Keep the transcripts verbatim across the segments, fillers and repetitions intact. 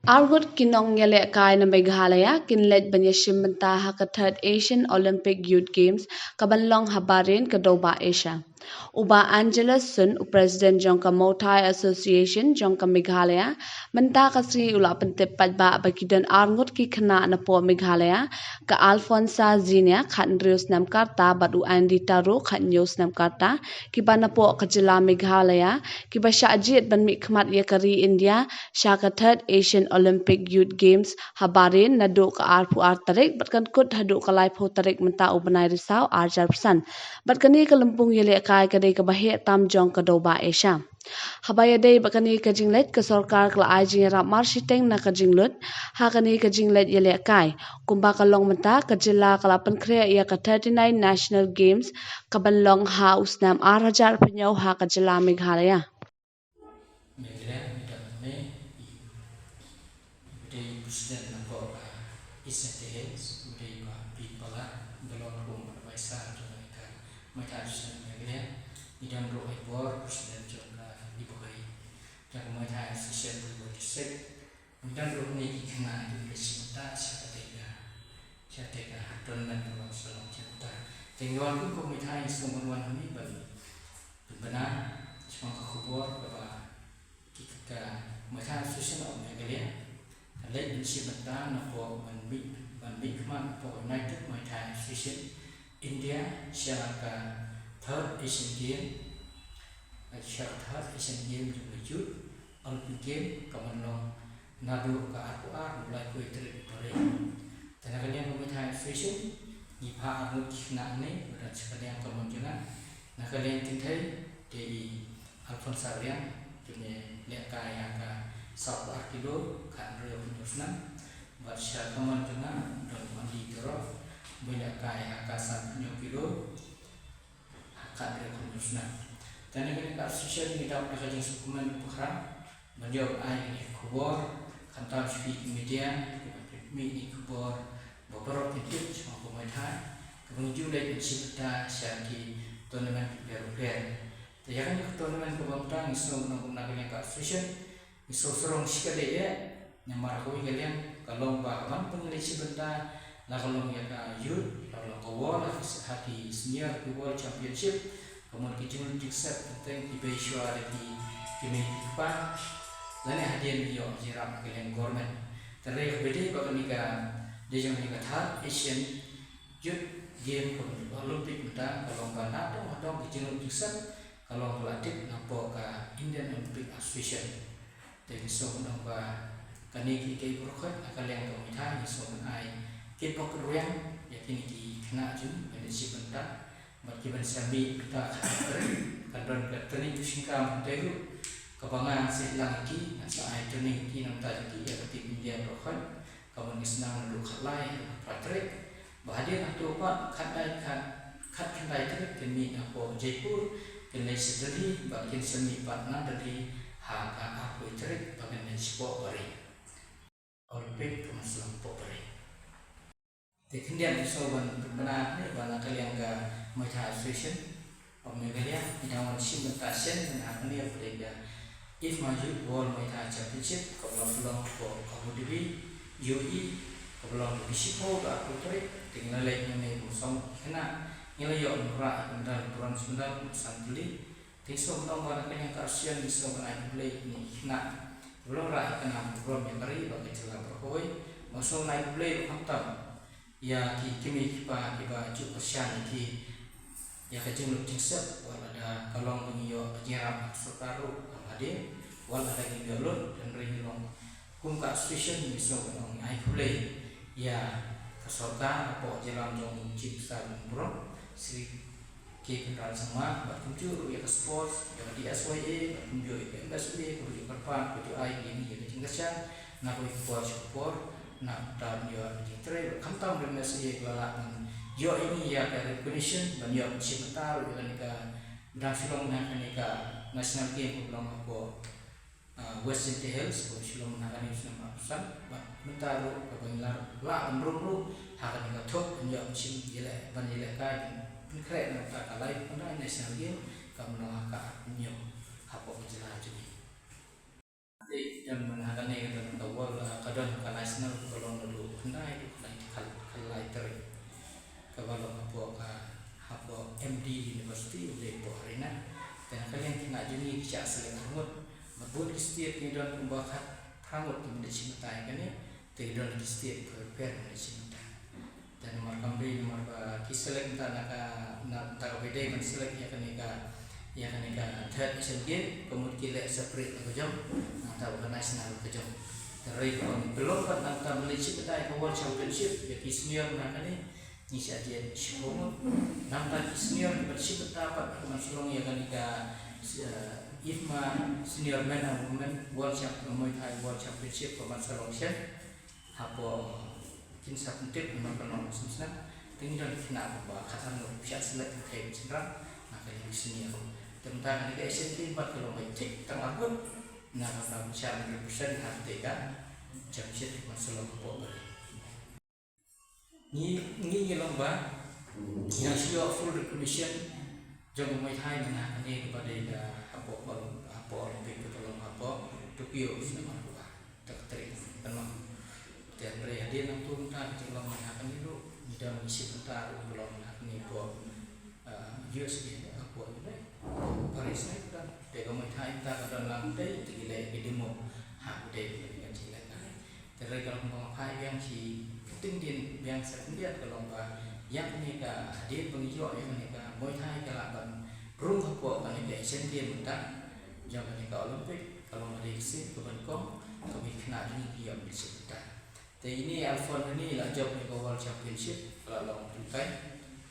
Arngut ki nongïalehkai na Meghalaya kin leit ban ïashim bynta ha ka Third Asian Olympic Youth Games ka ban long ha Bahrain, ka Dewbah Asia. U Bah Angelus Sun, u President jong ka Muay Thai Association jong ka Meghalaya, mynta ka sngi u la pyntip paidbah ba ki don arngut ki khynnah napoh Meghalaya, ka Alfonsa Zinia, khathynriew snem ka rta, bad u Andy Taro, khathynñiew snem ka rta, kiba napoh ka jylla Meghalaya, kiba shah jied ban mihkhmat ïa ka ri India sha ka Third Asian Olympic Youth Games ha Bahrain naduh ka arphew ar tarik bad kan kut haduh ka laiphew tarik mynta u bnai Risaw arhajar arphew san. Bad kane ka lympung ïalehkai ka dei kaba heh tam jong ka Dewbah Asia. Haba ïadei bad kane ka jingleit, ka sorkar ka la ai jingïarap marshiteng na ka jinglut ha kane ka jingleit ïalehkai. Kumba ka long mynta, ka jylla ka la pynkhreh ïa ka thirty-nine National Games ka ban long ha u snem arhajar arphew hynñiew ha ka jylla Meghalaya. Meghalaya, ngi dang me, i, i ba dei president na ka, ah, East Jaintia Hills, i ba dei i Bah P Pala, ba long ruh advisor jong ka Muay Thai Association Meghalaya, ngi dang ruh ai bor president jong ka, i ba dei jong ka Muay Thai Association Ri Bhoi District, ngi dang ruh ngi ki khynnah ki ba dei shim bynta sha katei ka, sha katei ka tournament ba long sha long sha bynta. Te ngi wan kum ka Muay Thai ngi sngewbha ban wan hangne ban Pynbna shaphang ka khubor kaba ki ka Muay Thai Association of Meghalaya ka leit ban shim bynta napoh ban mih, ban mihkhmat napoh United Muay Thai Association India sha ka Third Asian Game, sha ka Third Asian Game jong ka Youth Olympic Game ka ban long naduh ka arphew ar haduh laiphew tarik February. Te na ka liang ka Muay Thai Association ngi phah arngut ki khynnah hangne ba don sha ka liang ka mon jong nga. Na ka liang kynthei te i Alphonsa Riang, te ngi lehkai ha ka sawphew ar kilo, khathynriew hynñiew snem. Bad sha ka mon jong nga don u Andy Taro, ba lehkai ha ka sanphew hynñiew kilo, ha ka khathynriew hynñiew snem. Te na kane ka association ngi dap da ka jingsngewkmen ba khraw ban ïoh ai kine ki khubor, khamtam sha phi ki media, kiba phi mih kine ki khubor ba baroh phin tip shaphang ka Muay Thai, kaba ngi ju leit ban shim bynta sha ki tournament kiba pher bapher. Te ïa kane ka tournament kaba mynta ngi sngew kumno kumno kane ka association ngi sngewsarong shikatdei eh, namar kawei ka liang ka long ba ka ban pynleit shim bynta, la ka long ïa ka youth, la ka long ka world, ha ki, ha ki senior, ha ki world championship, ka mut ki jinglut jingsep teng teng ki bei shuwa da ki, ki mei ki kpa, lane hadien ïoh jingïarap na ka liang government. Te hynrei kaba dei ba kane ka dei jong kane ka Third Asian Youth Game, ka Olympic mynta, ka long ba na dong ha dong ki jinglut jingsep ka long ba la tip napoh ka Indian Olympic Association. Te ngi sngewbha ba kane ki, ki baroh khoit na ka liang ka Muay Thai ngi sngewbha ai kit bok kit rwiang ïa kine ki khynnah jong ngi ban ïashim bynta bad ki ban sa mih bynta khatar. Kan don ka training u shim kam hangtei ruh kaba nga sa ïalang ïa ki, ngan sa ai training ïa ki na bynta jong ki ïa ka team India baroh khoit. Ka mut ngi sdang naduh khatlai haduh khatphra tarik. Ba hadien hato pat khatkhyndai, khat, khatkhyndai tarik kin mih napoh Jaipur, kin leit sha Delhi, bad kin sa mih pat na Delhi ha ka arphew tarik ba kin leit shapoh Bahrain. Olympic ka ban sa long hapoh Bahrain. Te khyndiat ngi sngewbha ban pynbna hangne ba na ka liang ka Muay Thai Association of Meghalaya, ngi dang wan shim bynta shen mynta hangne ha ka IFMA Youth World Muay Thai Championship kaba la pynlong hapoh Abu Dhabi, U A E, kaba long naduh shiphew haduh arphew tarik. Te ngi la leit hangne kum sawphew khynnah, ngi la ïoh ban rah ïa ka medal bronze medal kum san tylli. Te ngi sngewbha ban ong ba na ka liang ka association ngi sngewbha ban ai khublei ïa kine ki khynnah kiba la wanrah ïa ka nam burom ïa ka ri bad ka jylla baroh kawei. Bad ngi sngewbha ban ai khublei ruh khamtam ïa ki kmie ki kpa kiba ju kyrshan ïa ki ïa ka jinglut jingsep, wat lada ka long ba ngi ïoh ka jingïarap na ka sorkar ruh kam hadien, wat lada ngim ïoh lut, hynrei ngi long kum ka association ngi sngewbha ban ong ai khublei ïa ka sorkar hapoh jingïalam jong u Chief Minister baburom Shri K Conrad Sangma, bad kumjuh ruh ïa ka sports, ïa ka D S Y A, bad kumjuh ïa ka M S W A, kaba ju kyrpad, kaba ju ai ïa ngi ïa ka jingkyrshan na kawei ka por sha ka por, na ka bynta ban ïoh ka jingtrei, bad khamtam ka M S W A ka la lah ban ïoh ïa ngi ïa ka recognition ban ïoh ban shim bynta ruh ïa kane ka Bynta Shillong na kane ka National Game kaba long hapoh, ah, West Jaintia Hills, kaba shu long na kane ka snem arphew san, bad mynta ruh kaba ngi la lah ban rung ruh ha kane ka thup ban ïoh ban shim ïaleh, ban ïalehkai, ban pynkhreh na kata ka lai khyndai National Game kaba long ha ka arphew hynñiew hapoh ka jylla jong ngi. Te don mynta ha kane ka don ka World, ah, Don ka national ka long naduh khyndai, khyndai, khyndai tarik. Kaba long hapoh ka, hapoh M D University, u dei hapoh Haryana. Te na ka liang khynnah jong ngi ki shah select arngut. Bad bun ki state ngi don kumba khatphra ngut ki mynta shim bynta ïa kane. Te ki don ki state bapher bapher mynta shim bynta. Te namar kam dei namar ba ki select mynta na ka, na mynta kaba dei ban select ïa kane ka, ïa kane ka third Asian Game, ka mut ki leh separate la ka jong, nangta ba ka national la ka jong. Te hynrei kaba ngi pynlong pat nangta ban leit shim bynta ïa ka World Championship ïa ki senior na kane, ngi shah jied shiphew ngut. Nangta ki senior kiba shim bynta pat ha ka Mansalong ïa kane ka, eh, IFMA Senior Men and Women World Champ-, Muay Thai World Championship ka Mansalong shen. Hapoh, kin sa pyntip namar ka long snem snem, te ngi don ki khynnah kumba khatar ngut ki shah select, ki khynnah shynrang na ka liang senior. Te mynta kane ka Asian Games pat ka long ba thik tang arngut na ka bynta ban shah represent ha kata ka championship ka Mansalong hapoh Bali. Ngi, ngi, ngi long ba ngi nang shu ïoh full recognition jong ka Muay Thai mynta kane kaba dei ka hapoh, hapoh Olympic kaba long hapoh Tokyo snem ar hajar arphew ar. Te ka tarik pynlong. Te hynrei hadien nangta mynta ka jinglong mynta kane ruh ngi dang shim bynta ruh ka long mynta kane hapoh, ah, U S A, hapoh U S A, hapoh Paris ne ka don. Te ka Muay Thai mynta ka don lang te, te ki leh ki demo ha ka dei ka jingleh ka. Te hynrei ka long ba nga phai biang shi kyntien biang sa khyndiat ka long ba ïa kane ka hadien ba ngi ïoh ïa kane ka Muay Thai ka lah ban rung hapoh kane ka Asian Games mynta. Jong kane ka Olympic, ka long ka dei ka sien kaba nyngkong kaba ki khynnah jong ngi ki ïoh ban leit shim bynta. Te ine Alphon ine la jop ïa ka World Championship, ka la long pynkai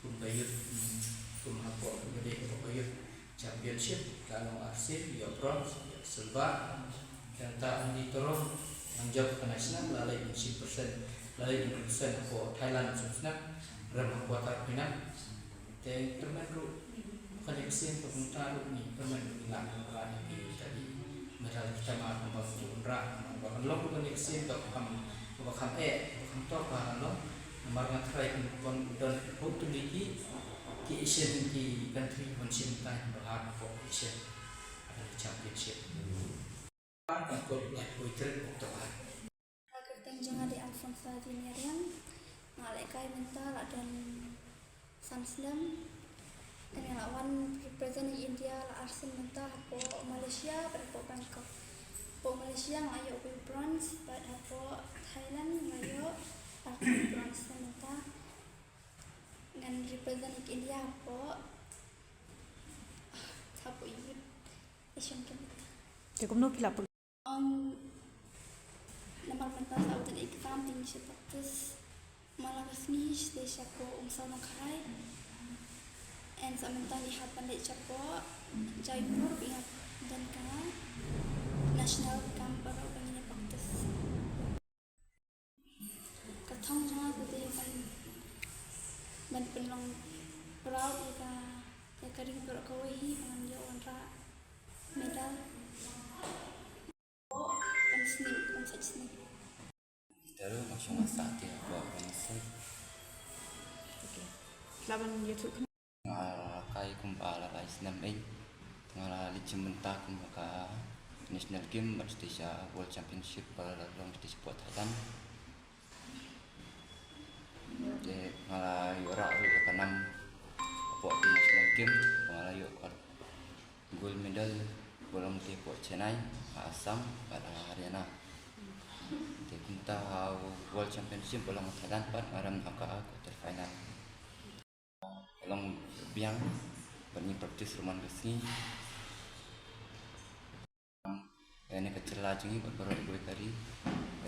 kum ka youth, hmm, kum hapoh, kum ka dei hapoh ka youth Championship, la long arsien, ïoh bronze, ïoh silver. Te nangta Andy Toro, nang jop ka national, la leit ban shim percent, la leit ban represent hapoh Thailand, shim snem, rem ha quarter final. Te kyrmen ruh, kane ka sien ka bynta ruh ngi kyrmen ruh ngi lah ban wanrah ïa ki, ïa ki medal ki tama kumba ki wanrah, namar ba kan long ruh kane ka sien kaba kham, kaba kham eh, kaba kham top ba kan long. Namar nga tharai kan don, hopefully ki, ki Asian, ki country ban shim bynta kiba hap hapoh Asian, uh, Championship. Kan kut laiphew tarik October. Ka kyrteng jong nga dei Alphonsa Dimiariang. Nga lehkai mynta la don san snem. Nga la wan represent ïa India la arsien mynta hapoh Malaysia bad hapoh Bangkok. Hapoh Malaysia nga ïoh wei bronze bad hapoh Thailand nga ïoh artylli bronze mynta. Ngan represent ïa ka India hapoh, hapoh Youth Asian Games mynta. Te kumno phi la pyrkhat? Ong, namar mynta sa utdan exam te ngi shu practice man la ka sngi shisha shapoh Umsaw Nongkharai. And sa mynta ngi hap ban leit shapoh Jaipur ba ngi hap don ka national camp baroh ba ngin ïa practice. Ka thong jong nga ka dei ban, ban pynlong proud ïa ka, ïa ka ri baroh kawei hi ba ngan ïoh wanrah medal. Kan sniew, kan sait sniew. Te ruh nga shong nga sah te hapoh kan sait. Okay. Lah ban ïathuh. Nga la kai kumba la lai snem ei. Nga la leit shim bynta kum ha ka National Game bad shatei sha World Championship ba la long shatei shapoh Thailand. Te nga la ïoh rah ruh ïa ka nam hapoh ki National Game ba nga la ïoh ka gold medal ba long te hapoh Chennai, ha Assam bad ha Haryana. Te kumta ha World Championship ba long ha Thailand pat nga rem ha ka quarter final. Long biang, bad ngi practice ruh man ka sngi. Ïa kane ka jylla jong ngi bad baroh kawei ka ri, ka